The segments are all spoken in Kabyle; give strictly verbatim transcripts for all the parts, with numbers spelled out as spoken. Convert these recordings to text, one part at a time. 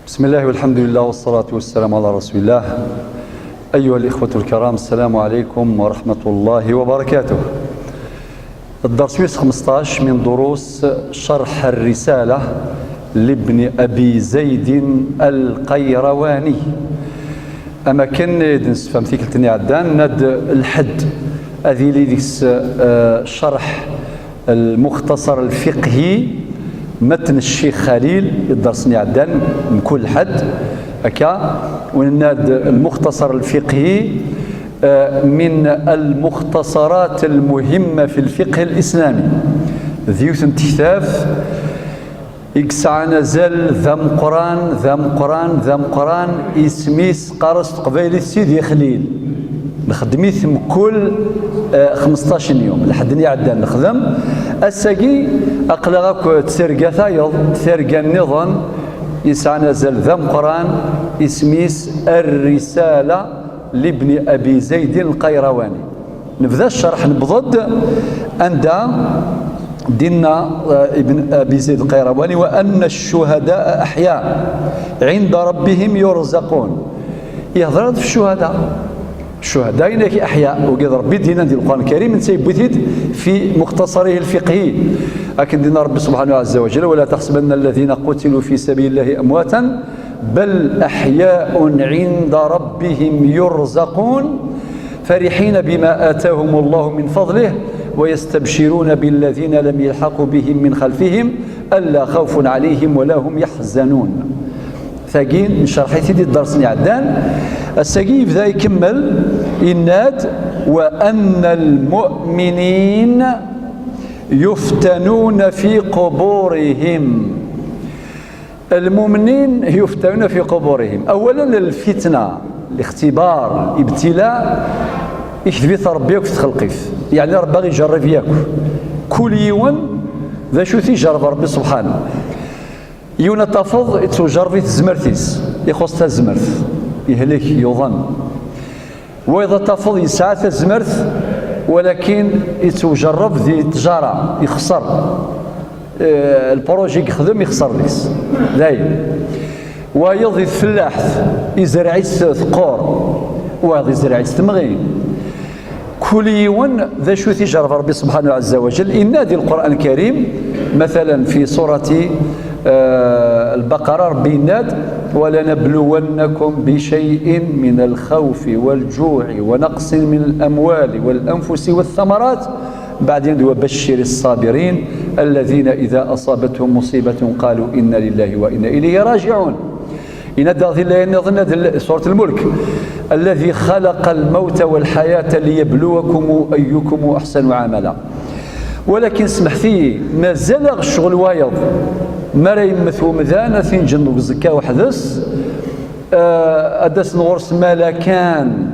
بسم الله والحمد لله والصلاة والسلام على رسول الله. أيها الإخوة الكرام، السلام عليكم ورحمة الله وبركاته. الدرس ويس خمسطاش من دروس شرح الرسالة لابن أبي زيد القيرواني. أما كان نسفهم تيكلتني عدان ند الحد أذي لي ديس، آه، شرح المختصر الفقهي، متن الشيخ خليل، الدرس نعدان من كل حد هكا، ونناد المختصر الفقهي، آه، من المختصرات المهمة في الفقه الإسلامي. ذيوث تكتاف يقسعنا زل ذم قران، ذم قران، ذم قران، اسميس قرص قبيل السيد يخليل. نخدميت مكل، آه، خمسطاش يوم لحد ني عدان نخدم. الساقي أقلغك تسرقة ثايض، تسرقة النظام. يسعنا زل ذم قران، اسميس الرسالة لابن أبي زيد القيرواني. نبدا الشرح، نبضد عند دينا، آه، ابن أبي زيد القيرواني: "وأن الشهداء أحياء عند ربهم يرزقون". يهضر في الشهداء. الشهداء إنك أحياء، وقد ربي دينا دي القرآن الكريم انت يبوتيد في مختصره الفقهي. لكن دينا ربي سبحانه عز وجل: "ولا تحسبن الذين قتلوا في سبيل الله أمواتا بل أحياء عند ربهم يرزقون فرحين بما آتاهم الله من فضله ويستبشرون بالذين لم يلحقوا بهم من خلفهم ألا خوف عليهم ولا هم يحزنون". ثاقين شرحي سيدي الدرس نعدان. الساقي يبدا يكمل إناد: "وأن المؤمنين يفتنون في قبورهم". المؤمنين يفتنون في قبورهم. أولا، الفتنة، الاختبار، الابتلاء، يكتبي ربي ياك في تخلقيف. يعني ربي يجرب ياك. كل يوم ذا شو تجرب ربي سبحانه. يونا تفض يتجرب في تزمرتيس، يخص تزمرت، يهلك، يظن. وإذا تفض يسعى تزمرت، ولكن يتجرب ذي تجارة، يخسر. آه، البروجي يخدم يخسر ليس. دايم. ويضي الفلاح يزرع يس ثقور، ويضي يزرع يس تمغين. كل يوم ذا شو تجرب ربي سبحانه عز وجل. إن هذه القرآن الكريم مثلا في سورة، آه، البقرة، ربي يناد: "ولنبلونكم بشيء من الخوف والجوع ونقص من الأموال والأنفس والثمرات". بعدين: "وبشر الصابرين الذين إذا أصابتهم مصيبة قالوا إنا لله وإنا إليه راجعون". إن هذا ذي الله ينظن هذا سورة الملك: "الذي خلق الموت والحياة ليبلوكم أيكم أحسن عملا". ولكن سمحتي، مازال الشغل وايض. ما راه يمث ومذان، ثين جن وزكا وحدس. آه، أدس نغرس ملكان.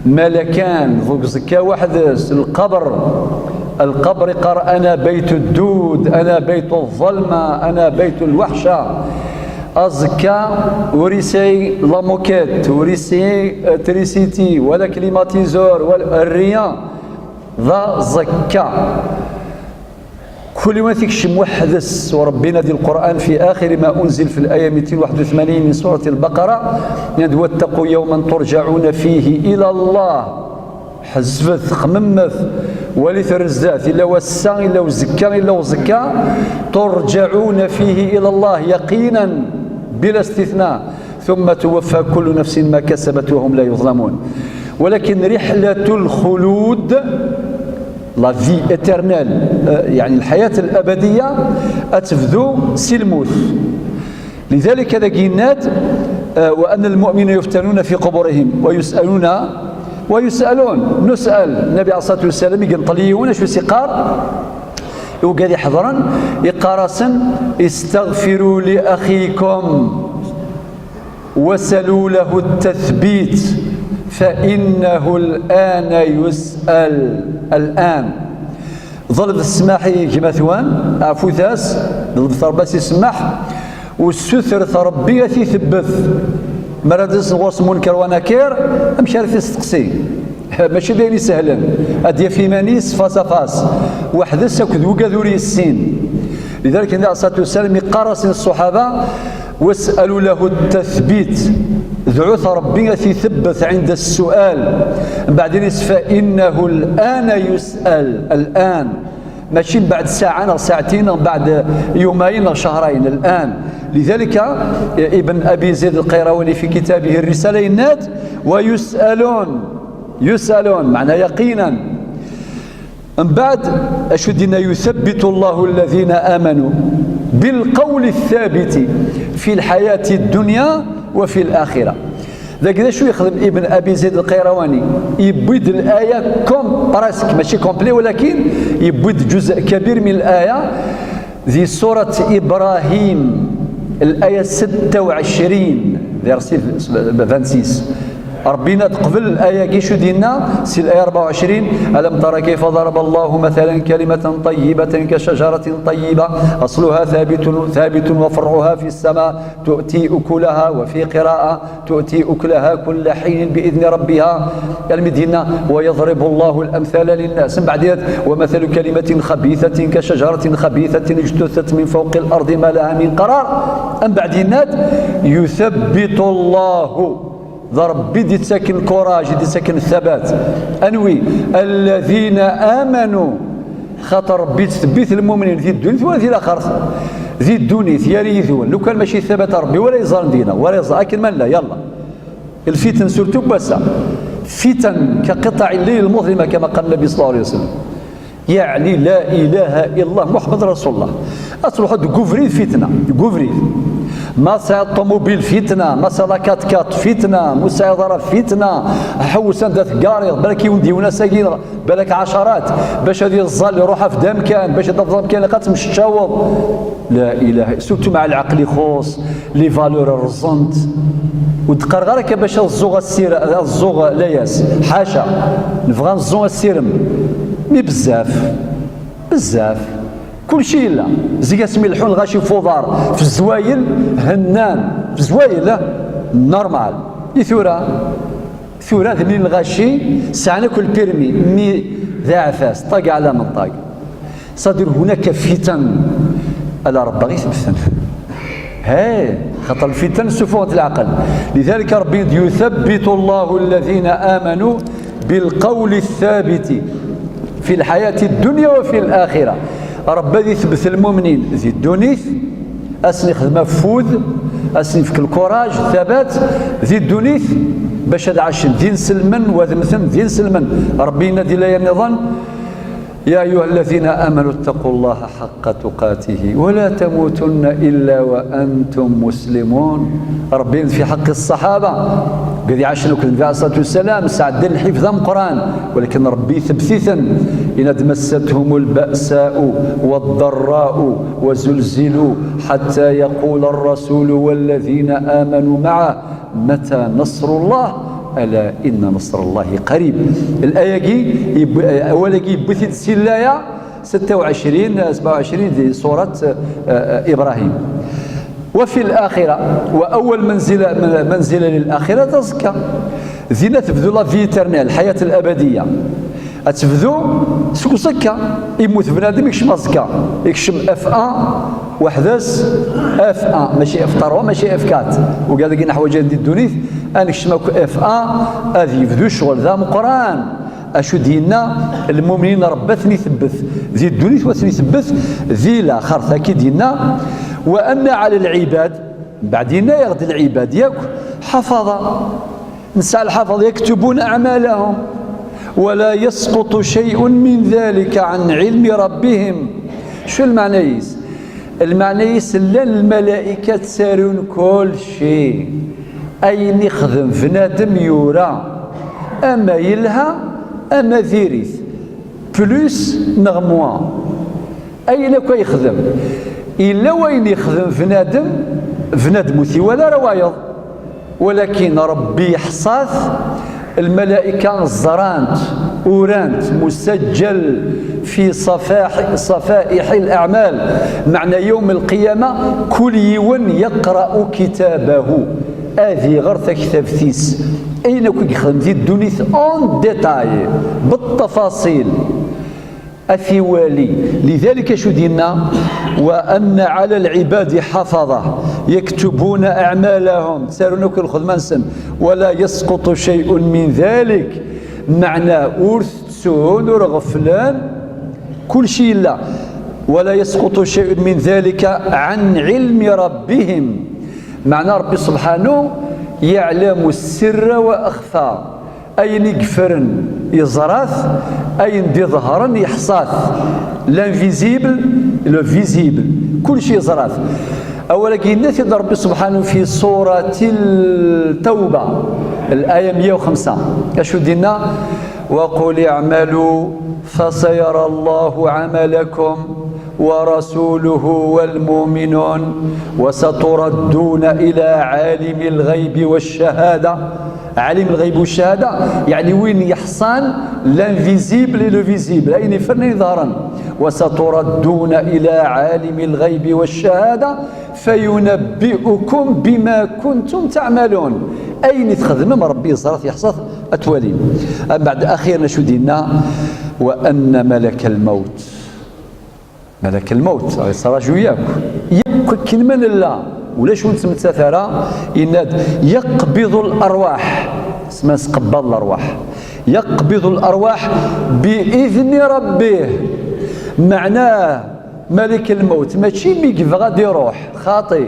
ملكان، ذوك زكا وحدس، القبر. القبر قال: "أنا بيت الدود، أنا بيت الظلمة، أنا بيت الوحشة". أزكا وريسي لاموكيت، وريسي، آه، تريسيتي، ولا كليماتيزور، ولا الريان. ذا زكا. كل يوم تكشم وحدس، وربنا دي القرآن في آخر ما أنزل في الآية ميتين واحد وثمانين من سورة البقرة، يقول: "واتقوا يوما ترجعون فيه إلى الله". حزفت، خممت، ولي ترزات، إلا وسا، إلا وزكا، إلا وزكا، "ترجعون فيه إلى الله يقينا بلا استثناء". ثم توفى كل نفس ما كسبت وهم لا يظلمون. ولكن رحلة الخلود، la vie éternelle، آه، يعني الحياة الأبدية، أتبدو سلموث. لذلك هذا قينات، آه، "وأن المؤمنين يفتنون في قبورهم ويسألون ويسألون". نسأل. النبي عليه الصلاة والسلام يقول طليون شو سيقار؟ وقال يحضرن يقارسن: "استغفروا لأخيكم وسلوا له التثبيت فإنه الآن يسأل". الآن ظلب السماح يجمع ثوان عفوتاس، ظلب ثرباس يسمح، والستر ثربي يثبت. مرة دس غوص منكر ونكير، أم شارف يستقسي. ماشي داير يسهلن. أدي في مانيس فاس فاس. وحدس أكد وقاد وري السين. لذلك النبي عليه الصلاة والسلام يقرص الصحابة: واسألوا له التثبيت. Dɛut Ṛebbi ad t-itbeɛ عند السؤال. Mbeɛd ini-s فإنه الآن يسأل. الآن. Mačči mbeɛd ssaɛa neɣ saɛtin neɣ mbeɛd yumayen neɣ cehrayen. الآن. لذلك ابن أبي زيد القيرواني في كتابه الرسالة yenna-d: ويسألون. يسألون, meɛna يقينا. Mbeɛd, acu d-yenna? يثبت الله الذين آمنوا بالقول الثابت في الحياة الدنيا وفي الآخرة. Dagi d acu yexdem Ibn Abi Zayd al-Qayrawani? Yewwi-d l'aya com-, presque, mačči complet, walakin yewwi-d جزء كبير من l'aya di surat Ibrahim, l'aya ستة وعشرين, verset vingt-six. Ṛebbi yenna-d qbel l'aya-agi acu d-yenna, si l'aya أربعة وعشرين: ألم تر كيف ضرب الله مثلا كلمة طيبة كشجرة طيبة أصلها ثابت، ثابت وفرعها في السماء تؤتي أكلها، وفي قراءة تؤتي أكلها كل حين بإذن ربها. Almi d-yenna: ويضرب الله الأمثال للناس. Mbeɛd yenna-d: ومثل كلمة خبيثة كشجرة خبيثة اجتثت من فوق الأرض ما لها من قرار. Mbeɛd yenna-d: يثبت الله. D Ṛebbi i d-yettaken courage, i d-yettaken thabat. Anwi? الذين آمنوا. Xaṭer Ṛebbi yettbebbit lmumnin di ddunit wala di laxert. Di ddunit, yar yid-wen. Lukan mačči thabat Ṛebbi, wala yeẓran dina, wala yeẓra akken ma nella, yalla. Lfitan, surtout n wass-a. Fitan كقطع الليل المظلمة, كما قال النبي صلى الله عليه وسلم. Yeɛni, la ilaha illallah Muḥemmed Rasulullah. Ad truḥeḍ deg ubrid, fitna, deg ubrid. Ma tesɛiḍ ṭumubil, fitna. Ma tesɛiḍ la quatre-quatre, fitna. Ma ur tesɛiḍ ara, fitna. Ḥewwes anda teggariḍ, balak yiwen d yiwen ass-agi, balak ɛacarat. Bac ad iẓẓal, iruḥ af d amkan, bac ad tafeḍ amkan, ilaq ad temmecčaweḍ. La ilaha, surtout مع العقل يخص. Les valeurs rẓent. Ur d-qqareɣ ara akka bac ad ẓẓuɣ assir-, ad ẓẓuɣ layas. Ḥaca. Nebɣa ad nẓẓu assirem. Mi bezzaf. Bezzaf. Kulci yella. Zik asmi leḥḥun lɣaci f uḍar, f zzwayel, hennan. F zzwayel, eh? Normal. I tura? Tura d lɣaci sɛan akk lpirmi, mi d aɛfas, ṭag ɛla menṭag. C'est-à-dire هناك فتن, ala Ṛebbi i t-ibeddlen. Hey, xaṭer lfitan ssufuɣent leɛqel. لذلك Ṛebbi يثبت الله الذين آمنوا بالقول الثابت في الحياة الدنيا وفي الآخرة. Ṛebbi ad ithbet lmumnin di ddunit, ad sen-ixdem afud, ad sen-ifk lkuraj, thabat, di ddunit, bac ad ɛacen d inselmen, u ad mmten d inselmen. Ṛebbi yenna di laya nniḍen: يا أيها الذين آمنوا اتقوا الله حق تقاته ولا تموتن إلا وأنتم مسلمون. Ṛebbi في حق الصحابة, wid iɛacen akked Nnbi عليه الصلاة والسلام, sɛeddan lḥifd ameqqran, walakin Ṛebbi ithbet-iten, yenna-d: مستهم البأساء والضراء وزلزلوا حتى يقول الرسول والذين آمنوا معه متى نصر الله ألا إن نصر الله قريب. L'aya-agi, yewwi-, awal-agi yewwi-t-id si l'aya ستة وعشرين, سبعة وعشرين di surat, eh, eh, Ibrahim. وفي الآخرة، وأول منزلة، منزلة للآخرة d aẓekka. Dinna tebdu la vie éternelle, الحياة الأبدية. Ad tebdu seg uẓekka. Immut bnadem, ikcem aẓekka. Ikcem F un, weḥd-s, F un, mačči F trois, mačči F quatre. Ugar dagi neḥwaǧ di ddunit, ad nekcem akk F un, ad yebdu ccɣel d ameqqran. Acu d-yenna? Lmumnin Ṛebbi ad ten-itebbet di ddunit, wa ad ten-itebbet di laxert. Akka i d-yenna: وأن على العباد. Mbeɛd yenna-yaɣ-d lɛibad yakk ḥafaḍa. Nesɛa lḥafaḍ: يكتبون أعمالهم ولا يسقط شيء من ذلك عن علم ربهم. Acu lmeɛna-is? Lmeɛna-is, llan lmalaika ttarun kulci. Ayen ixdem bnadem yura, ama yelha, ama diri-t, plus neɣ moins. Ayen akk ay yexdem, yella wayen yexdem bnadem, bnadem ur t-iwala ara wayeḍ, walakin Ṛebbi yeḥṣa-t, lmalaika ẓran-t, uran-t, مسجل في صفاح-، صفائح الأعمال. Meɛna yawm lqiyama, kul yiwen يقرأ كتابه, ad iɣer taktabt-is. Ayen akk i yexdem di ddunit en détail, بالتفاصيل. Ad t-iwali. Lidalik acu d-yenna? Wa anna ɛala lɛibadi ḥafaḍa, yaktubuna aɛmalahum, ttarun akk lxedma-nsen, wala yasquṭu cayun min dalik, meɛna ur tettun, ur ɣeflen, kulci yella. Wala yasquṭu cayun min dalika ɛan ɛilmi rabbihim, meɛna Rebbi subḥanu yaɛlamu sirra wa axfa. Ayen i yeffren yeẓra-t, ayen d-iḍehren yeḥṣa-t. L'invisible, le visible, kulci yeẓra-t. Awal-agi yenna-t-id Rebbi subḥanu fi surati Tawba, laya meyya u xemsa. Acu d-inna? Wa qul i'malu fasayara Allahu amalakum wa rasuluhu wal mu'minun wa saturadduna ila alimil ghaybi wash shahada. Alim lɣayb u ccahada, yeɛni win yeḥṣan l'invisible et le visible, ayen ifernen iḍehren. Wa saturadduna ila alimi lɣaybi wa ccahada fayunabbi'ukum bima kuntum ta'malun. Ayen i txedmem, Rebbi yeẓra-t, yeḥṣa-t, ad twalim. Ambeɛd, axiren acu d-inna? Wa anna malaka lmawt. Malak lmawt, ɣ-ittraǧu yakk. Yakk akken ma nella, ulac ur nettmettat ara, yenna-d, yaqbiḍu larwaḥ, sma nesqebbaḍ larwaḥ, yaqbiḍu larwaḥ bi idni rabbih. Meɛna, malik lmawt, mačči mi yebɣa ad iruḥ, xaṭi.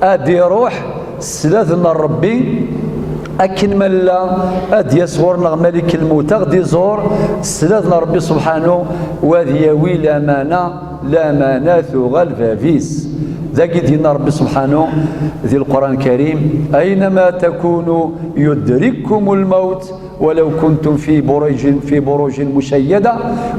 Ad iruḥ s ladn n Rebbi, akken ma nella, ad d-yas ɣur-neɣ malik lmawt, ad ɣ-d-iẓur s ladn n Rebbi subḥanu, u ad yawi lamana, lamana tuɣal bab-is. Dagi d-yenna Rebbi subḥanu di Lqur'an Karim, aynama takunu yudrikkum lmawt, ولو كنتم في بروج في بروج مشيدة.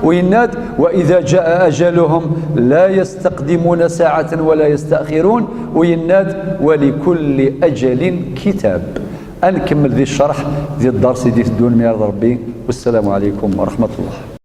ويناد: وإذا جاء أجلهم لا يستقدمون ساعة ولا يستأخرون. ويناد: ولكل أجل كتاب. Ad nkemmel di ccerḥ di dders i d-iteddun mi ara d Rebbi. والسلام عليكم ورحمة الله.